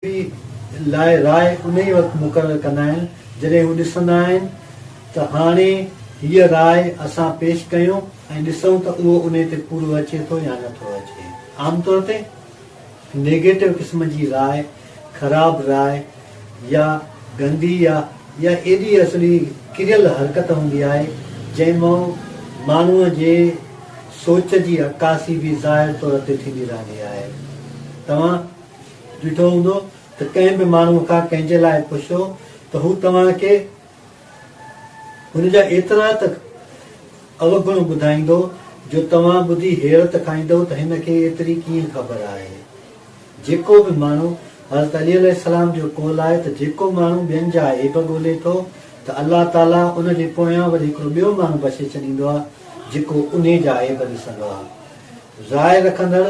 لاء راء انهيء وقت مقرر ڪندا آهن، جڏهن هو ڏسندا آهن ته هاڻي هيء راء اسان پيش ڪيون ۽ ڏسون ته اهو انهي تي پورو اچي ٿو يا نه ٿو اچي. عام طور تي نيگيٽو قسم جي راء، خراب راء يا گندي يا يا ايڏي اصلي ڪريل حرڪت هوندي آهي، جنهن مان ماڻهوء جي سوچ جي عڪاسي به ظاهر طور تي ٿيندي رهندي آهي. توهان. ڏٺو هوندو ته ڪنهن به ماڻهوء کان ڪنهن جي لاء پڇو ته هو توهان کي هن جا ايترا ته اوگڻ ٻڌائيندو جو توهان ٻڌي حيرت کائيندؤ ته هن کي ايتري ڪيئن خبر آهي. جيڪو به ماڻهو، حضرت علي عليه السلام جو قول آهي ته جيڪو ماڻهو ٻين جا عيب ڳولي ٿو ته الله تعاليٰ ان جي پويان وري هڪڙو ٻيو ماڻهو بخشي ڇڏيندو آهي جيڪو انهي جا عيب ڏسندو آهي. راء رکندڙ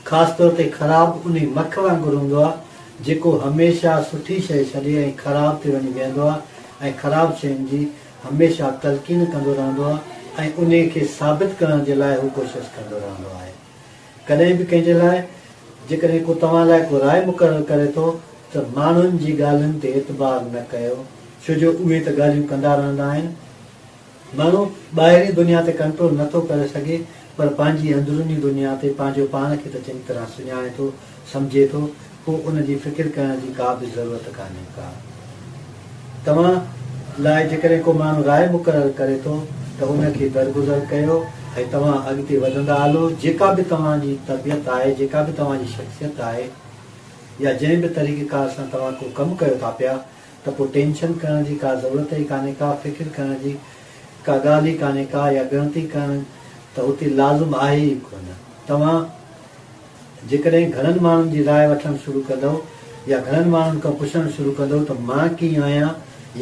خاص طور تي خراب انهي مک وانگر هوندو آهي جيڪو هميشه سٺي شيء ڇڏي ۽ خراب تي وڃي ويهندو آهي ۽ خراب شين جي هميشه تلقين ڪندو رهندو آهي ۽ انهي کي ثابت ڪرڻ جي لاء هو ڪوشش ڪندو رهندو آهي. ڪڏهن به ڪنهن جي لاء جيڪڏهن ڪو توهان لاء ڪو راء مقرر ڪري ٿو ته ماڻهن جي ڳالهين تي اعتبار نه ڪيو ڇو جو اهي ته ڳالهيون ڪندا رهندا آهن. ماڻهو ٻاهرين دنيا تي ڪنٽرول نه ٿو ڪري سگهي پر پنهنجي اندروني دنيا تي پنهنجو پاڻ کي ته چڱي طرح سڃاڻي ٿو، سمجهي ٿو، پوء ان جي فڪر ڪرڻ جي ڪا به ضرورت ڪانهي ڪا. توهان لاء جيڪڏهن ڪو ماڻهو راء مقرر ڪري ٿو ته ان کي درگذر ڪيو ۽ توهان اڳتي وڌندا هلو، جيڪا به توهان جي طبيعت آهي، جيڪا به توهان جي شخصيت آهي يا جنهن به طريقيڪار سان توهان ڪو ڪم ڪيو ٿا پيا ته پوء ٽينشن ڪرڻ جي ڪا ضرورت ئي ڪانهي ڪا، فڪر ڪرڻ جي ڪا ڳالهه ئي ڪانهي ڪا يا ڳڻتي ڪرڻ ته اتي لازم آهي ئي ڪونه. توهان جيڪڏهن گهڻن ماڻهن جي راء وٺڻ شروع ڪندؤ يا گهڻن ماڻهن کان پڇڻ شروع ڪندؤ ته مان ڪيئن آهيان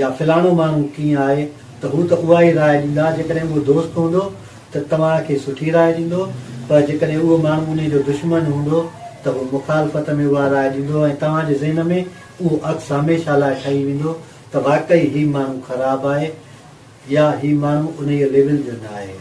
يا فلاڻو ماڻهو ڪيئن آهي ته هو ته اها ئي راء ڏيندا، جيڪڏهن اهو دوست هوندو ته توهان کي سٺي راء ڏيندو پر جيڪڏهن اهو ماڻهو انهي جو دشمن هوندو ته هو مخالفت ۾ اها راء ڏيندو ۽ توهان جي ذهن ۾ اهو عڪس هميشه لاء ٺهي ويندو ته واقعي هي ماڻهو خراب آهي يا هي ماڻهو انهيء ليول جو نه آهي.